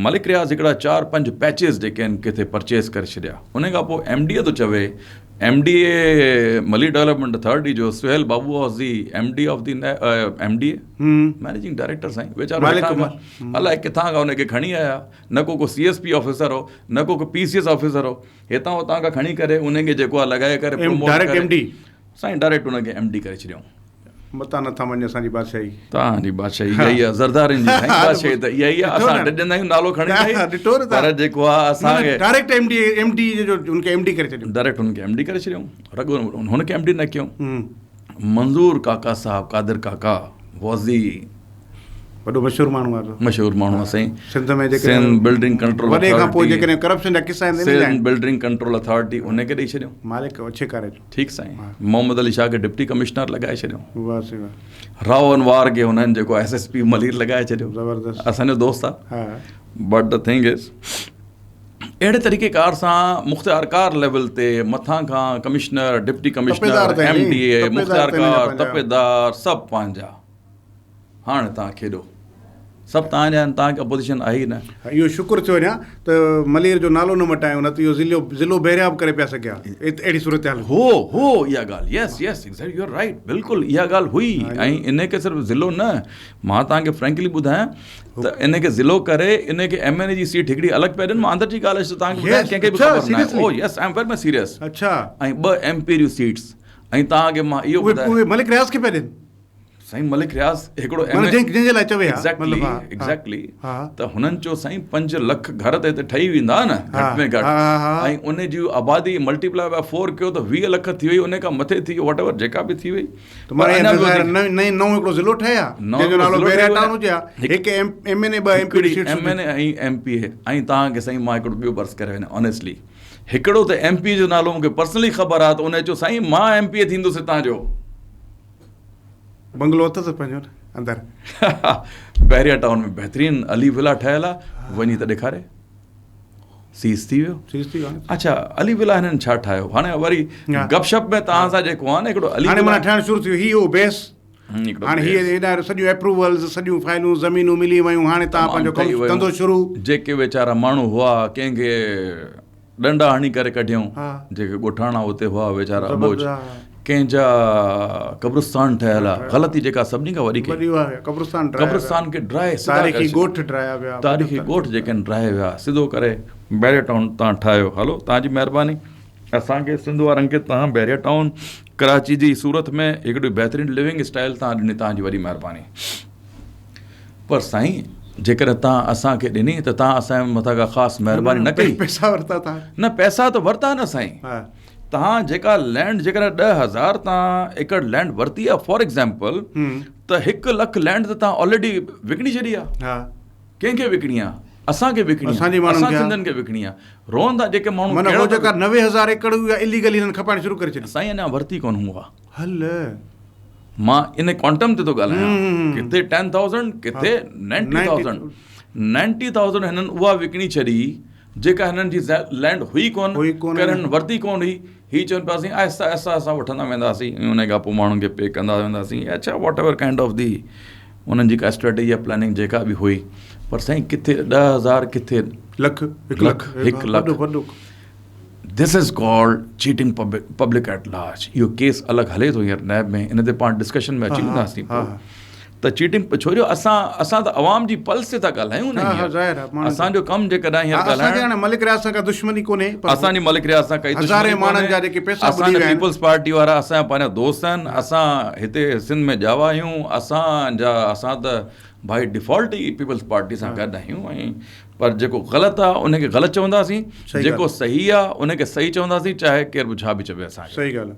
ملڪ رياض هڪڙا چار پنج پيچز جيڪي آهن ڪٿي پرچيز ڪري ڇڏيا ان کان پوء ايم ڊي اي ٿو چوي M D A Malir development authority جو Sohail Babu was the M D of the M D A managing director سائين ويچارو الائي ڪٿان کان ان کي کڻي آيا نه ڪو ڪو سي ايس پي آفيسر هو نه ڪو ڪو پي سي ايس آفيسر هو هتان هتان کان کڻي ڪري ان کي جيڪو آهي لڳائي ڪري ڊائريڪٽ ايم ڊي سائين ڊائريڪٽ ان کي ايم ڊي ڪري ڇڏيائون. متان نٿا مڃ اسان جي بادشاهي. توهان جي بادشاهي اها ئي آهي زردارين جي سائين بادشاهي ته اها ئي آهي اسان ڊڄندا آهيون نالو کڻي سائين ڏٺو نه پر جيڪو آهي اسان کي direct M D M D جو ان کي ايم ڊي ڪري ڇڏيو ڊائريڪٽ ان کي ايم ڊي ڪري ڇڏيائون رڳو هن کي ايم ڊي نه ڪيائون منظور ڪاڪا صاحب قادر ڪاڪا واز the وڏو مشهور ماڻهو آهي مشهور ماڻهو آهي سائين سنڌ ۾ جيڪي سنڌ بلڊنگ ڪنٽرول وڏي کان پوء جيڪڏهن ڪرپشن جا قصا آهن سنڌ بلڊنگ ڪنٽرول اٿارٽي ان کي ڏئي ڇڏيو مالڪ اڇي ڪاري جو ٺيڪ سائين محمد علي شاهه کي ڊپٽي ڪمشنر لڳائي ڇڏيو واهه سائين واهه رائو انوار کي هنن جيڪو ايس ايس پي ملير لڳائي ڇڏيو زبردست اسان جو دوست آهي بٽ the thing is اهڙي طريقي ڪار سان مختيارڪار ليول تي مٿان کان commissioner deputy commissioner M D A مختيارڪار تپيدار سڀ پنهنجا هاڻ توهان کيڏو. سڀ توهان جا آهن، توهان کي اپوزيشن آهي ئي نه. اهو شڪر ٿيو اڃا ته ملير جو نالو نه مٽايو نه ته اهو ضلعو ضلعو بحريا به ڪري پيا سگهيا اهڙي صورتحال هئي. هو هو اها ڳالهه yes yes exactly you are right بلڪل اها ڳالهه هئي ۽ ان کي صرف ضلعو نه مان توهان کي فرينڪلي ٻڌايان ته ان کي ضلعو ڪري ان کي ايم اين اي جي سيٽ هڪڙي الڳ پيا ڏين مان اندر جي ڳالهه آهي توهان کي ٻڌايان ڪنهن کي به خبر ناهي oh yes I am very much serious اڇا ۽ ٻه ايم پي جون سيٽس ۽ توهان کي مان اهو ٻڌايان اهي ملڪ رياض کي پيا ڏين. سائين ملڪ رياض هڪڙو ايم جنهن جي لاء چوي ها ايگزيڪٽلي ايگزيڪٽلي ته هنن چيو سائين 5 لک گهر ته هتي ٺهي ويندا نه گهٽ ۾ گهٽ ۽ ان جي آبادي ملٽيپلائي باء 4 ڪيو ته 20 لک ٿي وئي ان کان مٿي ٿي ويو واٽ ايور جيڪا به ٿي وئي ته معنيٰ نئين نئون هڪڙو ضلعو ٺهي ها جنهن جو نالو بحريا ٽائون هجي ها هڪ ايم اين اي ٻه M P seats M N A ۽ M P اي ۽ توهان کي سائين مان هڪڙو ٻيو برس ڪري وڃان آنيسٽلي هڪڙو ته ايم پي جو نالو مونکي پرسنلي خبر آهي ته ان چيو سائين مان ايم پي اي ٿيندس هتان جو بنگلو اٿس پنهنجو اندر. بحريا ٽائون ۾ بهترين علي ولا ٺهيل آ وڃي ته ڏيکاري سيز ٿي ويو سيز ٿي ويو اڇا علي ولا هنن ڇا ٺاهيو هاڻي وري گپ شپ ۾ توهان سان جيڪو آ نه هڪڙو علي هاڻي معنيٰ ٺهڻ شروع ٿي ويو هي هو بيس هاڻي هي هيڏا سڄيون اپروولز سڄيون فائلون زمينون ملي ويون هاڻي توهان پنهنجو ڪم ڌنڌو شروع جيڪي ويچارا ماڻهو هئا ڪنهن کي ڏنڊا هڻي ڪري ڪڍيائون، جيڪي ڳوٺاڻا اتي هئا ويچارا اٻوجهه، ڪنهن جا قبرستان ٺهيل ها، غلطي جيڪا سڀني کان وڏي ڪئي، قبرستان کي ڊاهي سڌا ڪري ڇڏيو، تاريخي ڳوٺ جيڪي آهن ڊاهي ويا، سڌو ڪري بحريا ٽائون تان ٺاهيو، هلو توهان جي مهرباني اسان کي سنڌ وارن کي توهان بحريا ٽائون ڪراچي جي صورت ۾ هڪڙي بهترين لونگ اسٽائل توهان ڏني توهان جي وڏي مهرباني. پر سائين جيڪڏهن توهان اسان کي ڏني ته توهان اسان جي مٿان ڪا خاص مهرباني نه ڪئي. پئسا ورتا توهان. نه پئسا ته ورتا نه سائين. توهان جيڪا لينڊ جيڪڏهن 10,000 توهان ايڪڙ لينڊ ورتي آهي فار ايگزامپل ته 1 لک لينڊ ته توهان آلريڊي وڪڻي ڇڏي آهي. ڪنهن کي وڪڻي آهي؟ اسان کي وڪڻي آهي. اسان سنڌين کي وڪڻي آهي. روئن ٿا جيڪي ماڻهو. معنيٰ هو جيڪا 90,000 ايڪڙ هئي اها اليگلي هنن کپائڻ شروع ڪري ڇڏي. سائين اڃا ورتي ڪونه هئا. هل. مان ان ڪوانٽم تي ٿو ڳالهايان ڪٿي ٽين ٿائوزنڊ ڪٿي نائنٽي ٿائوزنڊ نائنٽي ٿائوزنڊ هنن اها وڪڻي ڇڏي جيڪا هنن جي لينڊ هئي ڪون ڪر هنن ورتي ڪون هئي هي چون پيا سائين آهسته آهسته اسان وٺندا وينداسين ۽ ان کان پوء ماڻهن کي پي ڪندا وينداسين اڇا what ever kind of the انهن جي ڪا اسٽريٽجي يا پلاننگ جيڪا به هئي پر سائين ڪٿي 10,000 ڪٿي لک هڪ لک هڪ lakh this is called cheating public at large اهو ڪيس الڳ هلي ٿو هينئر نيب ۾ ان تي پاڻ ڊسڪشن ۾ اچي وينداسين پوء ته چيٽنگ ڇو جو اسان اسان ته عوام جي پلس تي ٿا ڳالهايون نه اسان جو ڪم جيڪڏهن هينئر ڳالهائڻ ملڪ رياض سان ڪا دشمني ڪونهي اسان جي ملڪ رياض سان ڪائي هزارين ماڻهن جا جيڪي پئسا ٻڏي ويا آهن پيپلز پارٽي وارا اسان جا پنهنجا دوست آهن اسان هتي سنڌ ۾ ڄاوا آهيون اسان جا اسان ته ڀائي ڊيفالٽ ئي پيپلز پارٽي سان گڏ آهيون ۽ پر جيڪو غلط آ ان کي غلط چونداسين جيڪو صحيح آ ان کي صحيح چونداسين چاهي ڪير به ڇا به چوي اسان کي. صحيح ڳالهه.